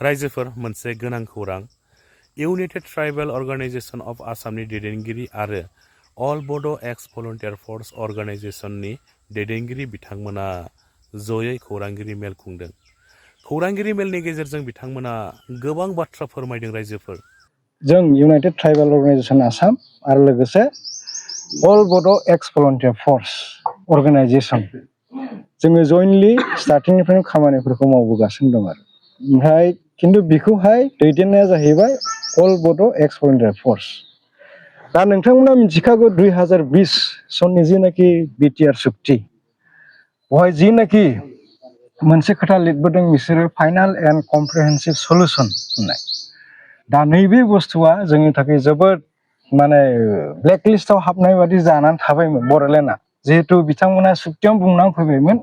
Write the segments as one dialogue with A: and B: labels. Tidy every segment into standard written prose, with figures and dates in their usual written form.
A: रायजोफोर मोनसे गोनां खौरां इउनाइटेड ट्राइबेल अर्गानाइजेशन अफ आसामनि दैदेनगिरि आरो अल बड' एक्स भलन्टियार फर्स अर्गानाइजेशननि दैदेनगिरि बिथांमोना जयै खौरांगिरि मेल खुंदों। खौरांगिरि मेलनि गेजेरजों बिथांमोना गोबां बाथ्रा फोरमायदों। रायजोफोर
B: जों इउनाइटेड ट्राइबेल अर्गानाइजेशन आसाम आरो लोगोसे अल बड' एक्स भलन्टियार फर्स अर्गानाइजेशन जोङो जयेन्टलि स्टार्टिंनिफ्रायनो खामानिफोरखौ मावबोगासिनो दं आरो ओमफ्राय खिन्थु बेखौहाय दैदेननाया जाहैबाय अल बड' एक्स भलन्टियार फर्स। दा नोंथांमोना मिथिखागौ 2020 सननि जिनाखि बिटिआर सुक्ति बेवहाय जिनाखि मोनसे खोथा लिरबोदों बिसोरो फाइनाल एन्ड कमप्रिहेन्सिभ सलुसन होननाय। दा नैबे बुस्थुआ जोंनि थाखाय जोबोद माने ब्लेकलिस्टआव हाबनाय बादि जानानै थाबायमोन बड'लेण्डआ। जिहेतु बिथांमोना सुक्तियाव बुंनानै फैबायमोन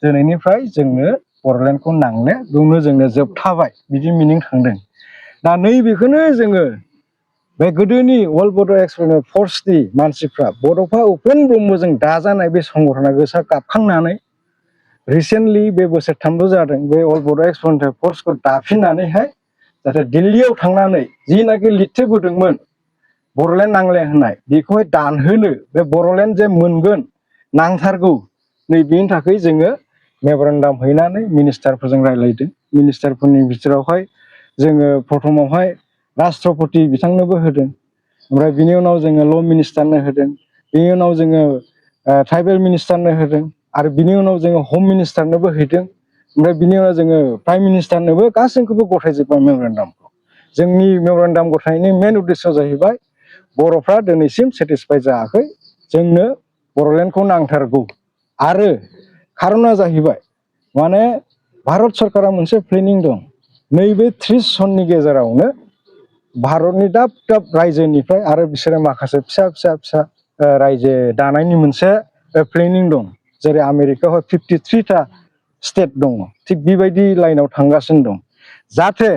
B: दिनैनिफ्राय जोंनो बड'लेण्डखौ नांले, बेयावनो जोंनो जोबथाबाय बिदि मिनिं थांदों। दा नैबेखौनो जोङो बे गोदोनि अल बड' एक्स भलन्टियार फर्सनि मानसिफ्रा बड'फा उपेन ब्रह्मजों दाजानाय बे संगठना गोसा गाबखांनानै रिसेन्टलि बे बोसोरथामल' जादों बे अल बड' एक्स भलन्टियार फर्सखौ दाफिननानैहाय जाहाथे दिल्लीयाव थांनानै जिनाखि लिरथेबोदोंमोन बड'लेण्ड नांले होननाय बेखौहाय दानहोनो, बे बड'लेण्ड जे मोनगोन नांथारगौ, नै बेनि थाखाय जोङो मेम'रेन्डाम हैनानै मिनिस्टारफोरजों रायज्लायदों। मिनिस्टारफोरनि बिथोरावहाय जोङो प्रथमावहाय राष्ट्रपति बिथांनोबो होदों, ओमफ्राय बिनि उनाव जोङो ल' मिनिस्टारनो होदों, बिनि उनाव जोङो ट्राइबेल मिनिस्टारनो होदों, आरो बिनि उनाव जोङो हम मिनिस्टारनोबो हैदों, ओमफ्राय बिनि उनाव जोङो प्राइम मिनिस्टारनोबो गासैखौबो गथायजोब्बाय मेम'रेन्डामखौ। जोंनि मेम'रेन्डाम गथायनायनि मेन उद्देश्यआ जाहैबाय बर'फ्रा दिनैसिम सेटिसफाइड जायाखै, जोंनो बड'लेण्डखौ नांथारगौ। आरो खारना जाहैबाय माने भारत सरकारा मोनसे प्लेनिं दं, नैबे 30 सननि गेजेरावनो भारतनि दाब दाब रायजोनिफ्राय आरो बिसोरो माखासे फिसा फिसा फिसा रायजो दानायनि मोनसे प्लेनिं दं। जेरै आमेरिकायावहाय 53टा स्टेट दङ, थिग बेबायदि लाइनाव थांगासिनो दं। जाहाथे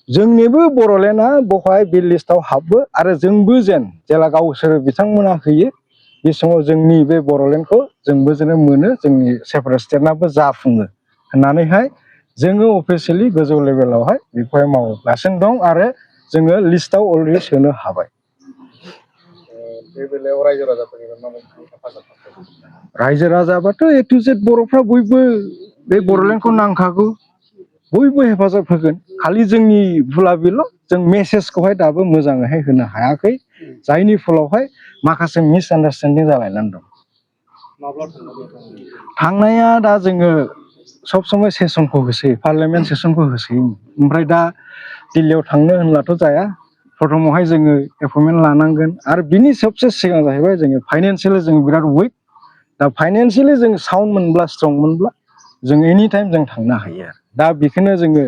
B: जोंनिबो बड'लेण्डआ बेवहाय बे लिस्टआव हाबो आरो जोंबो जेन जेला गावसोर बिथांमोना होयो बे समाव जोंनि बे बड'लेण्डखौ जोंबो जेन मोनो, जोंनि सेपारेट स्टेटआबो जाफुङो होननानैहाय जोङो अफिसियेलि गोजौ लेभेलावहाय बेखौहाय मावगासिनो दं आरो जोङो लिस्टआव अलरेडि सोनो हाबाय। बे बेलायाव रायजो राजाफोरनिफ्राय माबायदि हेफाजाब मोनदों? रायजो राजाबाथ' ए टु जेड बर'फ्रा बयबो बे बड'लेण्डखौ नांखागौ, बयबो हेफाजाब होगोन। खालि जोंनि भुला बेल' जों मेसेजखौहाय दाबो मोजाङैहाय होनो हायाखै, जायनि फलावहाय माखासे मिसआन्डारस्टेन्डिं जालायनानै दं। थांनाया दा जोङो सब समय सेसनखौ होसोयो, पार्लियामेन्ट सेसनखौ होसोयो। ओमफ्राय दा दिल्लीयाव थांनो होनब्लाथ' जाया, प्रथमावहाय जोङो एपइन्टमेन्ट लानांगोन आरो बिनि सबसे सिगां जाहैबाय जोङो फाइनान्सियेलि जों बिराद उइक। दा फाइनान्सियेलि जों साउन्ड मोनब्ला, स्ट्रं मोनब्ला जों एनि टाइम जों थांनो हायो आरो दा बेखौनो जोङो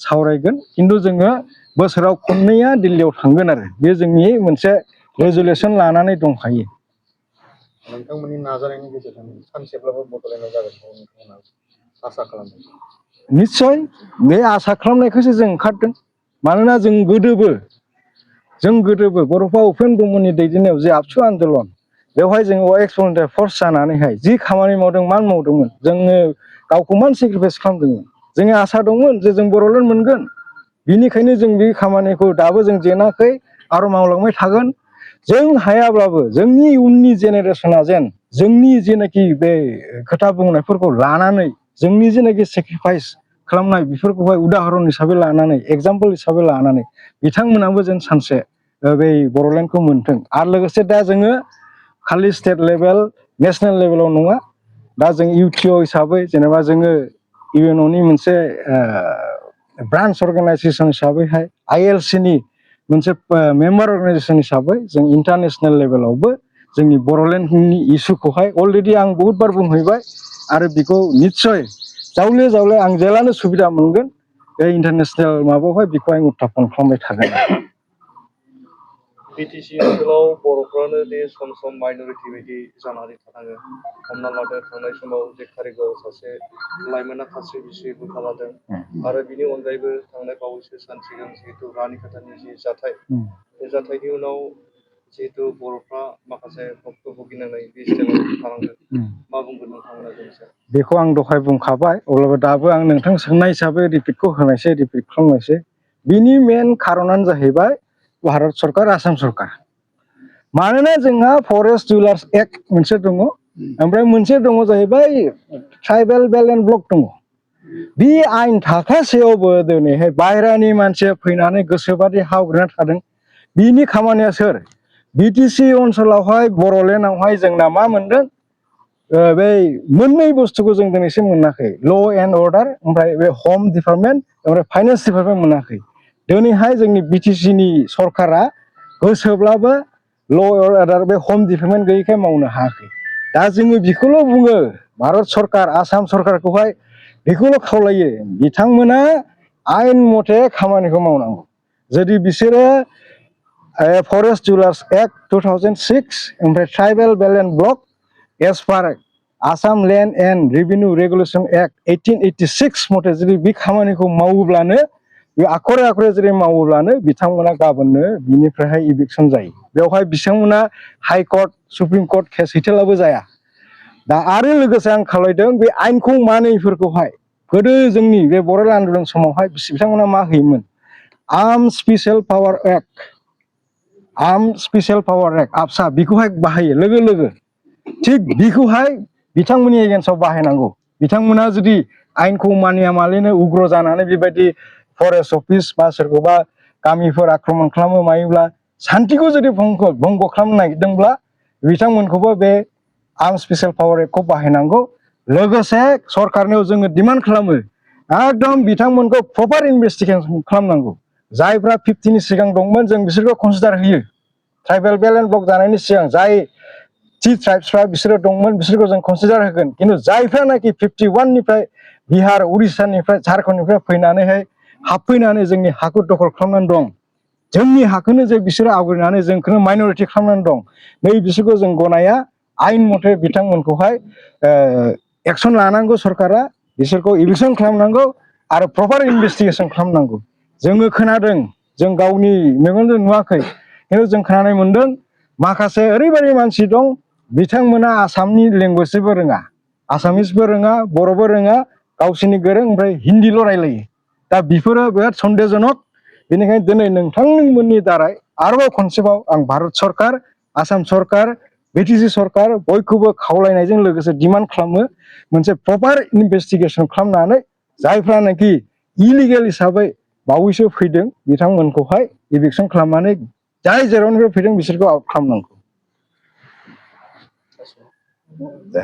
B: सावरायगोन। खिन्थु जोङो बोसोराव खननैया दिल्लीयाव थांगोन आरो बे जोंनि मोनसे रेजुलेसन लानानै दंखायो। नोंथांमोननि नाजानायनि गेजेरजों सानसेब्लाबो बड'लेण्डआव जागोनखौ नोंथांमोना आसा खालामदों? निस्सय, बे आसा खालामनायखौसो जों ओंखारदों। मानोना जों गोदोबो बड'फा उपेन ब्रह्मनि दैदेननायाव जे आबसु आन्दलन, बेवहाय जोङो एक्स भलन्टियार फर्स जानानैहाय जि खामानि मावदों, मान मावदोंमोन, जोङो गावखौ मान सेक्रिफाइस खालामदोंमोन। जोंनि आसा दंमोन जे जों बड'लेण्ड मोनगोन, बिनिखायनो जों बे खामानिखौ दाबो जों जेनाखै आरो मावलांबाय थागोन। जों हायाब्लाबो जोंनि उननि जेनेरेसना जेन जोंनि जेनाखि बे खोथा बुंनायफोरखौ लानानै, जोंनि जेनाखि सेक्रिफाइस खालामनाय बेफोरखौहाय उदाहरन हिसाबै लानानै, एग्जाम्पल हिसाबै लानानै बिथांमोनाबो जेन सानसे बै बड'लेण्डखौ मोनथों। आरो लोगोसे दा जोङो खालि स्टेट लेभेल, नेसनेल लेभेलाव नङा, दा जों इउटिअ हिसाबै जेनेबा जोङो इउएनअनि मोनसे ब्रान्स अर्गानाइजेसन हिसाबैहाय आइएलसिनि मोनसे मेम्बार अर्गानाइजेसन हिसाबै जों इन्टारनेसनेल लेभेलावबो जोंनि बड'लेण्डनि इसुखौहाय अलरेडि आं बहुद बार बुंहैबाय आरो बेखौ निस्सय जावले जावले आं जेलानो सुबिदा मोनगोन बे इन्टारनेसनेल माबायावहाय बेखौ आं उत्थापन खालामबाय थागोन। बिटिसि ओनसोलाव बर'फ्रानो दे सम सम माइन'रिटि बायदि जानानै थानाङो। हमना लादो थांनाय समाव जे कारिगाव सासे लाइमोना खास्रि बिस्रि बुथारजादों, आरो बिनि अनगायैबो थांनाय बावैसो सान सिगां जिहेतु रानिखाटानि जि जाथाय, बे जाथायनि उनाव
C: जिहेतु बर'फ्रा माखासे भक्त भुगिनानै बे स्टाइलाव थालांदों मा बुंगोन नोंथांमोना बेनि सायाव?
B: बेखौ आं दहाय बुंखाबाय अब्लाबो दाबो आं नोंथां सोंनाय हिसाबै रिपिटखौ होनायसै रिपिट खालामनायसै बिनि मेन खारनानो जाहैबाय भारत सरकार आसाम सरकार मानोना जोंहा फरेस्ट डिउलार्स एक्ट मोनसे दङ ओमफ्राय मोनसे दङ जाहैबाय ट्राइबेल बेलेन्स ब्लक दङ बे आयेन थाखासेयावबो दिनैहाय बाहेरानि मानसिया फैनानै गोसोबादि हावग्रिना थादों बिनि खामानिया सोर बिटिसि ओनसोलावहाय बर'लेण्डआवहाय जोंना मा मोनदों बे मोननै बुस्थुखौ जों दिनैसिम मोनाखै ल' एन्ड अर्डार ओमफ्राय बे हम डिपार्टमेन्ट ओमफ्राय फाइनेन्स डिपार्टमेन्ट मोनाखै दिनैहाय जोंनि बिटिसिनि सरकारा गोसोब्लाबो ल' अर्डार बे हम डिपार्टमेन्ट गैयैखाय मावनो हायाखै दा जोङो बेखौल' बुङो भारत सरकार आसाम सरकारखौहाय बेखौल' खावलायो बिथांमोना आयेन मथे खामानिखौ मावनांगौ जुदि बिसोरो फरेस्ट डिउलार्स एक्ट 2006 ओमफ्राय tribal belts block as per Assam land and revenue regulation act 1886 मथे जुदि बे खामानिखौ मावोब्लानो बे आखरे आखरे जुदि मावोब्लानो बिथांमोना गाबोननो बिनिफ्रायहाय इभिकसन जायो बेवहाय बिथांमोना हाइकर्ट सुप्रिम कर्ट केस हैथेलाबो जाया दा आरो लोगोसे आं खावलायदों बे आयेनखौ मानिफोरखौहाय गोदो जोंनि बे बर'लेण्ड आन्दलन समावहाय बिथांमोना मा होयोमोन आर्म स्पेसियेल पावार एक्ट आबसा बेखौहाय बाहायो लोगो लोगो थिग बेखौहाय बिथांमोननि एगेन्स्टआव बाहायनांगौ बिथांमोना जुदि आयेनखौ मानिया मालिनो उग्र जानानै बेबायदि फरेस्ट अफिस बा सोरखौबा गामिफोर आक्रमण खालामो मायोब्ला सान्थिखौ जुदि भंग खालामनो नागिरदोंब्ला बिथांमोनखौबो बे आर्म स्पेसियेल पावार एक्टखौ बाहायनांगौ लोगोसे सरकारनियाव जोङो डिमान्ड खालामो एकदम बिथांमोनखौ प्रपार इनभेस्टिगेसन खालामनांगौ जायफ्रा 50नि सिगां दंमोन जों बिसोरखौ कनसिडार होयो ट्राइबेल बेलेन्स ब्लक जानायनि सिगां जाय थि ट्राइब्सफ्रा बिसोरो दंमोन बिसोरखौ जों कनसिडार होगोन खिन्थु जायफ्रानाखि 51निफ्राय बिहार उरिष्यानिफ्राय झारखन्डनिफ्राय फैनानैहाय हाबफैनानै जोंनि हाखौ दखल खालामनानै दं जोंनि हाखौनो जे बिसोरो आवग्रिनानै जोंखौनो माइनरिटि खालामनानै दं नै बिसोरखौ जों गनाया आयेन मथे बिथांमोनखौहाय एक्सन लानांगौ सरकारा बिसोरखौ इभिकसन खालामनांगौ आरो प्रपार इनभेस्टिगेसन खालामनांगौ जोङो खोनादों जों गावनि मेगनजों नुवाखै खिन्थु जों खोनानाय मोनदों माखासे ओरैबायदि मानसि दं बिथांमोना आसामनि लेंगुवेजबो रोङा आसामिसबो रोङा बर'बो रोङा गावसोरनि गोरों ओमफ्राय हिन्दील' रायलायो दा बेफोरो बिराद सन्देहजनक बेनिखायनो दिनै नोंथांमोननि दारै आरोबाव खनसेबाव आं भारत सरकार आसाम सरकार बिटिसि सरकार बयखौबो खावलायनायजों लोगोसे डिमान्ड खालामो मोनसे प्रपार इनभेस्टिगेसन खालामनानै जायफ्रानाखि इलिगेल हिसाबै बावैसो फैदों बिथांमोनखौहाय इभिकसन खालामनानै जाय जेरावनिफ्राय फैदों बिसोरखौ आउट खालामनांगौ दे